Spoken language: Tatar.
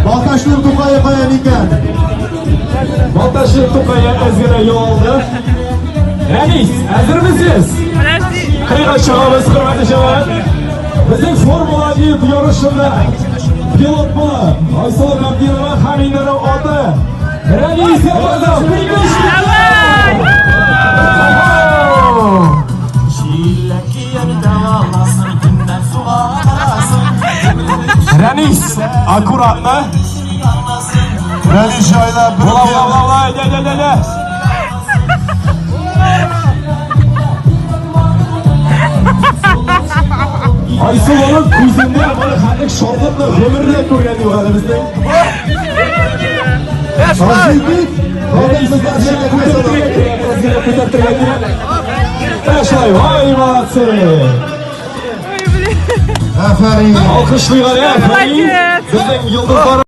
Балтачның Тукае каян икән? Балтачның Тукае әз генә ял алды. Рәнис, әзермесез? Подожди. Кырыйга чыгабыз, хөрмәтле җәмәгать. Безнең Формула 1 ярышында пилот була Айсылу Габдинова һәм инде аты Рәнис Ямазов. Давай! Рәнис, аккуратно. Рәнис җайлап бер Була, була, була, була, әйдә, әйдә, әйдә. Айсылуның күзендә моны хәтлек шатлыкны гомердә күргән юк әле безнең. Азизбек, хатын-кызлар Күтәртергә кирәк, әз генә күтәртергә кирәк. Менә шулай, ой, молодцы! Ой, блин. Афәрин. Алкышлыйк әле, афәрин! Молодец. Безнең йолдызлар.